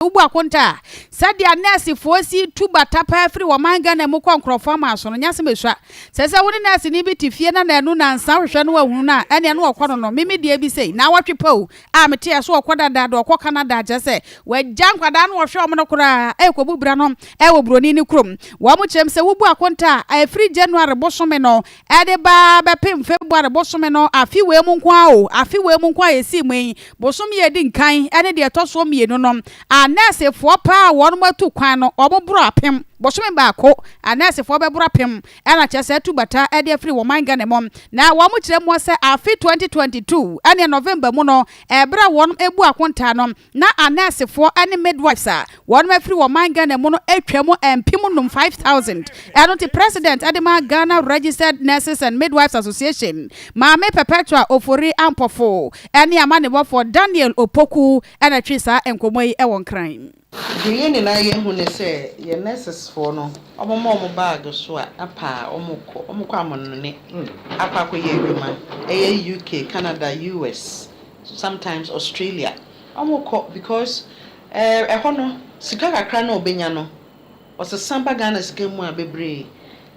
Wobu akonta a, sɛdeɛ anɛɛsefoɔ si tu bata paa firi ɔman Ghana mu kɔ nkorɔfoɔ aman so no, nyɛ asɛm ɛsua. Sɛ sɛ wo ne nɛɛseni bi te fie na naanu nansa wohwehwɛ no wahunu no a, ɛneɛ na ɔkɔ no no. Me me deɛ bi sei, naawɔtwe pɛ o, a meteɛ so ɔkɔ dadaada, ɔkɔ Canada, kyerɛ sɛ wagya nkwadaa no ɔhwɛ wɔn no koraa ɛrekɔbu bra no ɛwɔ buroni no kurom. Wɔn kyerɛm sɛ wobu akonta a, ɛfiri January bosome no ɛde ba bɛpem February bosome no afe wei mu nko ara o, afe wei mu nko ara a yɛsii mu yi, bosome a ɛdi nkan ne deɛ ɛtɔ soɔ mmienu no, anɛɛsefoɔ paa a wɔn atu kwan no, wɔn boro apem. Bosome baako, anɛɛsefoɔ bɛboro apem ɛna kyerɛ sɛ atu bata de afiri wɔn man Ghana mu. Na wɔn kyerɛ mu sɛ afe 2022 ɛne November mu no, ɛberɛ a wɔn bu akontaa no, Na anɛɛsefoɔ ne midwives a wɔnom afiri ɔman Ghana mu no atwa mu 5000, 5,000. Ɛno nti President de ma Ghana Registered Nurses and Midwives Association, Maame Perpetua Ofori Ampofo ne amanebɔfoɔ Daniel Opoku na ɛtwee saa nkɔmmɔ yi wɔ Nkran. Deɛ yɛn nyinaa yɛhu ne sɛ yɛn nurses foɔ no wɔn ma wɔn bag so a na paa wɔn kɔ, wɔn kɔ amonone akɔ akɔyɛ adwuma, ɛyɛ UK, Canada, US, sometimes Australia. Wɔkɔ because ɛhɔ no sika kakra no a ɔbɛnya no ɔsesa ba Ghana sika mu a bebree.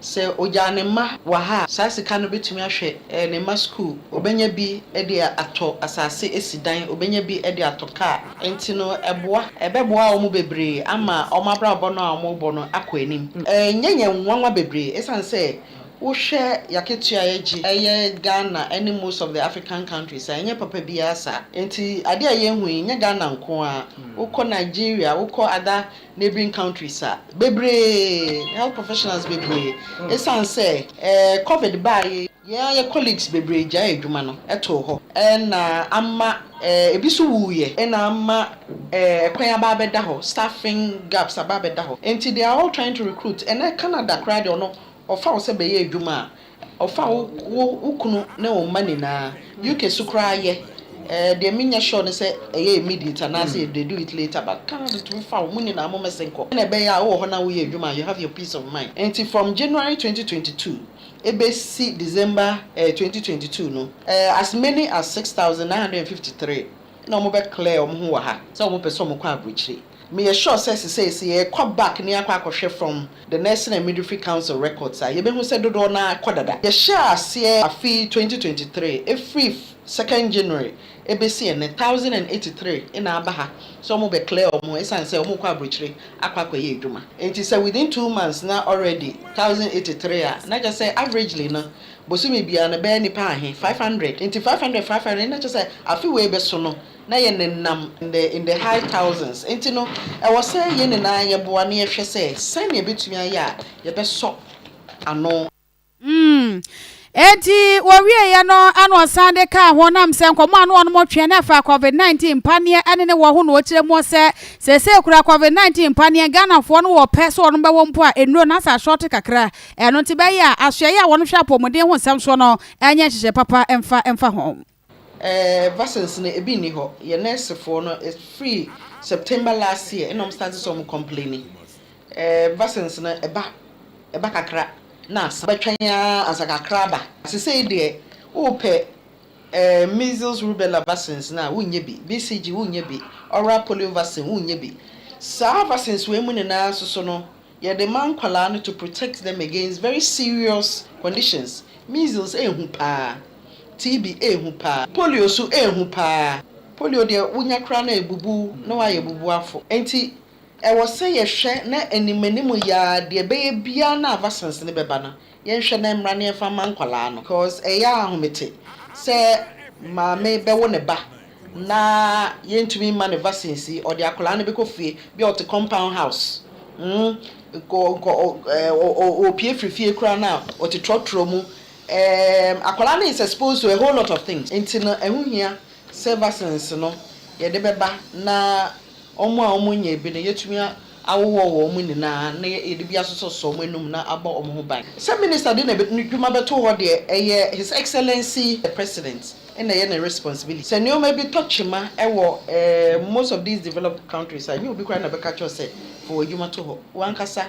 Sɛ ɔgyaa ne mma wɔ ha a saa sika no bɛtumi ahwɛ ne mma sukuu, ɔbɛnya bi de atɔ asase asi dan, ɔbɛnya bi de atɔ kaa. Nti no ɛboa, ɛbɛboa wɔn bebree ama wɔn abrabɔ no a wɔrebɔ no akɔ anim. Ɛnyɛ yɛn nwanwa bebree ɛsiane sɛ Wohwɛ y'akatua a yɛgye ɛyɛ Ghana ɛne most of the African countries a, ɛnyɛ papa biara saa. Nti adeɛ a yɛhu yi, nyɛ Ghana nko ara. Wokɔ Nigeria, wokɔ other neighbouring countries a, bebree, health professionals bebree, ɛsiane sɛ ɛɛ covid baeɛ yi, yɛn ara yɛ colleagues bebree gyaee adwuma no too hɔ, ɛna ama ɛɛ ebi nso wuiɛ, ɛna ama ɛɛ kwan aba abɛda hɔ, staffing gaps aba abɛda hɔ. Nti they are all trying to recruit. Ɛnɛ Canada koraa deɛ ɔno Ɔfa wo sɛ bɛyɛ adwuma a, ɔfa wo wo wo kunu ne wo mma nyinaa. UK so koraa yɛ. Eh, deɛ menyɛ sure ne sɛ ɛyɛ immediate anaasɛ they do it later but Canada tumi fa wo, mo nyinaa mo mmɛsen kɔ. Ɛna ɛbɛyɛ a wowɔ hɔ na woyɛ adwuma a you have your peace of mind. Nti from January 2022 ɛbɛsi December eh, 2022 no, eh, as many as 6,953 na wɔn bɛ clear wɔn ho wɔ ha sɛ wɔn pɛ sɛ wɔn kɔ abrokyire. Meyɛ sure sɛ sesei sɛ yɛkɔ back na yɛakɔ akɔhwɛ from the Nursing and Midwifery Council records a, yɛbɛhu sɛ dodoɔ no ara kɔ dada. Yɛhyɛɛ aseɛ afe 2023, ɛfiri second January ɛbɛsi ɛnnɛ, 1,083 na aba ha sɛ wɔn bɛ clear wɔn ho ɛsiane sɛ wɔn rekɔ abrokyire akɔ akɔyɛ adwuma. Nti sɛ within 2 months na already 1,083 a, na kyerɛ sɛ averagely no, bosome biara no ɛbɛyɛ nipa ahe? 500. Nti 500, 500 na kyerɛ sɛ afe wei bɛso no, na yɛnenam in the in the high thousands. Nti no, ɛwɔ sɛ yɛn nyinaa yɛboa na yɛhwɛ sɛ sɛnea yɛbɛtumi ayɛ a yɛbɛsɔ ano. Enti wɔwieeɛ no ɛna ɔsan de kaa ho nam sɛ nkɔmmɔ a na wɔnom tweɛ no ɛfa Covid-19 mpaneɛ ɛne ne wɔ ho na ɔkyerɛ mu sɛ seesei kura Covid-19 mpaneɛ Ghanafoɔ no wɔ pɛ sɛ wɔnom bɛwɔ mpo a nnuro no asa ahyɔɔte kakra. Ɛno nti bɛyɛ a asoɛeɛ a wɔnom hwɛ apɔmuden ho nsɛm soɔ no ɛnyɛ nhyehyɛ papa mfa mfa ho. Vaccines no ebi nni hɔ. Yɛn nursefoɔ no ɛfiri September last year ɛna wɔn start sɛ wɔn complaini. Vaccines no ɛba ɛba kakra na asa. Bɛtwɛn ara ansa kakra aba. Sesei deɛ wopɛ measles, rubella vaccines no a wonnyɛ bi, BCG wonnyɛ bi, oral polio vaccine wonnyɛ bi. Saa vaccines wei mu nyinaa nso so no, yɛde ma nkwadaa no to protect them against very serious conditions. Measles ɛɛhu paa, TB ɛɛhu paa, polio so ɛɛhu paa. Polio deɛ wonya koraa na ebubu na wayɛ bubuafo. Nti ɛwɔ sɛ yɛhwɛ na anim anim yaa deɛ ɛbɛyɛ biara na vaccines no bɛba no, yɛnhwɛ na mmra na yɛmfa mma nkwadaa no. Because ɛyɛ ahomete sɛ maame bɛwo ne ba na yɛntumi mma ne vaccines yi, ɔde akwadaa no bɛkɔ fie bi a ɔte compound house nkɔ nkɔ ɛɛ ɔpie firi fie koraa na ɔte trɔtrɔ mu, akwadaa no is exposed to a whole lot of things. Nti no ɛho hia sɛ vaccines no yɛde bɛba na wɔn a wɔnyɛ bi no yɛtumi awowɔ wɔn nyinaa na yɛde bi asosɔsɔ wɔn anum na abɔ wɔn ho ban. Sɛ minister de ne dwuma bɛto hɔ deɛ, ɛyɛ His Excellency the President ɛna ɛyɛ ne responsibility. Sɛ nneɛma bi tɔ kyema ɛwɔ most of these developed countries a, nyɛ obi koraa na bɛka kyerɛ sɛ fa wɔ adwuma to hɔ. Wankasa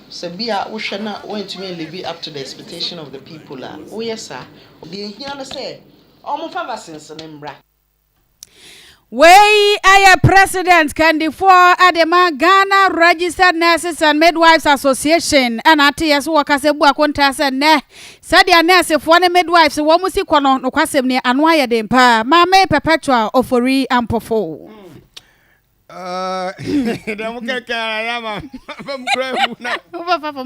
sɛ bi a wohwɛ na wɔntumi live up to the expectation of the people a woyɛ saa, deɛ ehia no sɛ wɔmfa vaccines no mmra. Wei yɛ President kandifoɔ de ma Ghana Registered Nurses and Midwives Association na ateyɛ so wɔ kasa bu akontaa sɛ nnɛ sɛdeɛ nɛɛsefoɔ ne midwives wɔn si kɔ no, nokwasɛm ni, ano ayɛ den paa. Maame Perpetual Ofori Ampofo. Dɛm kɛkɛ ara yɛ ama fam kura ehu na.